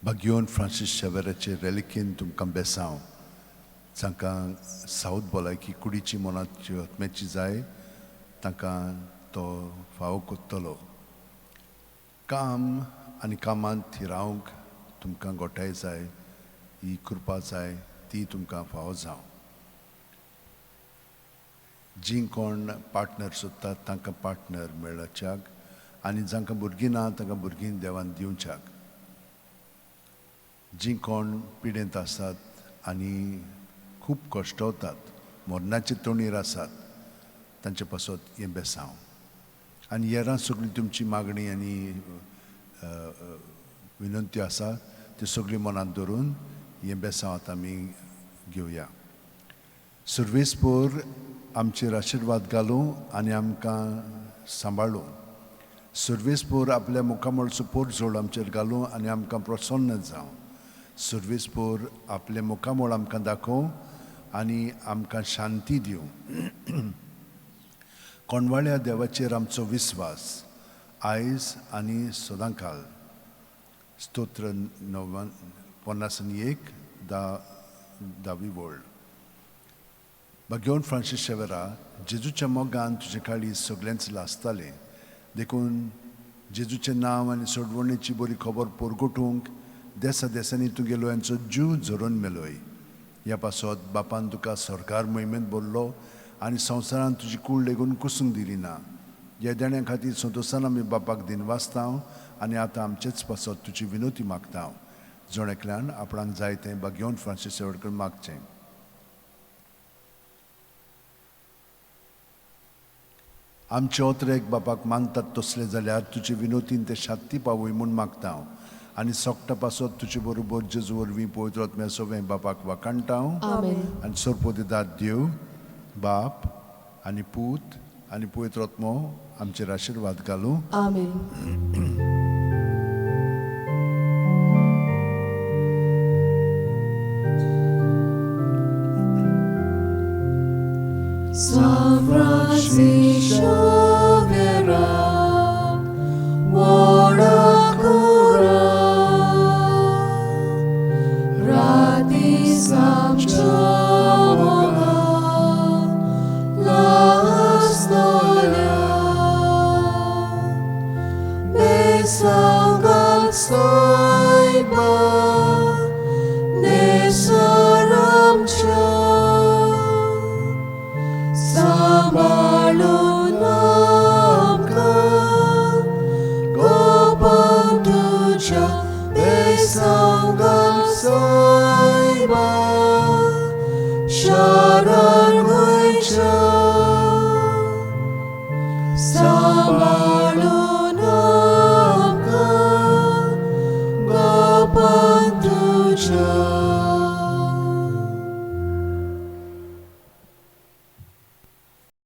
भाग्योन Francis शेवेराचे रेलिकेन तुमकां बेसांव. जांकां south भलायकी कुडीची मनाची आत्म्याची जाय तांकां तो फावो कोत्तलो. काम आनी कामांत थिरावंक तुमकां गोठाय जाय, ही कृपा जाय, ती तुमकां फावो जावं. जीं कोण पार्टनर सोदतात तांकां पार्टनर मेळच्याक आनी जांकां भुरगीं ना तांकां भुरगीं देवान दिवच्याक. जीं कोण पिडेंत आसात आनी खूब कश्टवतात, मरणाचे तोणीर आसात, तांचे पासत हें बेसांव. आनी हेरां सगळीं तुमची मागणी आनी विनंती आसा त्यो सगळीं मनांत धरून हें बेसांव आतां आमी घेवया. सुर्वेसपोर आमचेर आशिर्वाद घालूं आनी आमकां सांबाळूं. सुर्वेसपोर आपल्या मुखामळचो पोरजोड आमचेर घालूं आनी आमकां प्रसन्न जावं. सुर्वेसपोर आपलें मुखामळ आमकां दाखोवं आनी आमकां शांती दिवं. कोणवाळ्या देवाचेर आमचो विस्वास आयज आनी सदांकाल. स्तोत्र 51 10वी वळ. भाग्योन फ्रांसीस शेवेरा, जेजूच्या मोगान तुजे काळीज सगळेंच लासतालें, देखून जेजूचें नांव आनी सोडवणेची बरी खबर परगटूंक देसा देसांनी तुगेलो यांचो जीव झरोवन मेलोय. ह्या पासत बापान तुका सरकार मोहिमेंत भरलो आनी संवसारान तुजी कूड लेगून कुसूंक दिली ना. ह्या देण्या खातीर संतोशान आमी बापाक दिनवासता आनी आतां आमचेच पासत तुजी विनोती मागता. जण एकल्यान आपणाक जाय तें भाग्योन फ्रांसीस शेवटकर मागचें. आमचे ओतरेक बापाक मानतात तसले जाल्यार तुजे विनोतीन ते शांती पावय म्हूण मागता आनी सोकटा पासत तुजे बरोबर जेजू वरवीं पवित्र आत्म्या सवें बापाक वाखाणटा. आनी सोरपोदेदार देव बाप आनी पूत आनी पवित्र आत्मो आमचेर आशिर्वाद घालूं. आमेन. San Francisco Xavier, Wodakura, Rati Samchamoga, Lastolia, Besangal Saiba, Nesaramcha. Sambalun amka, Gopal tuja, Besangal Saiba, Sharan Goicha. Sambalun amka, Gopal tuja.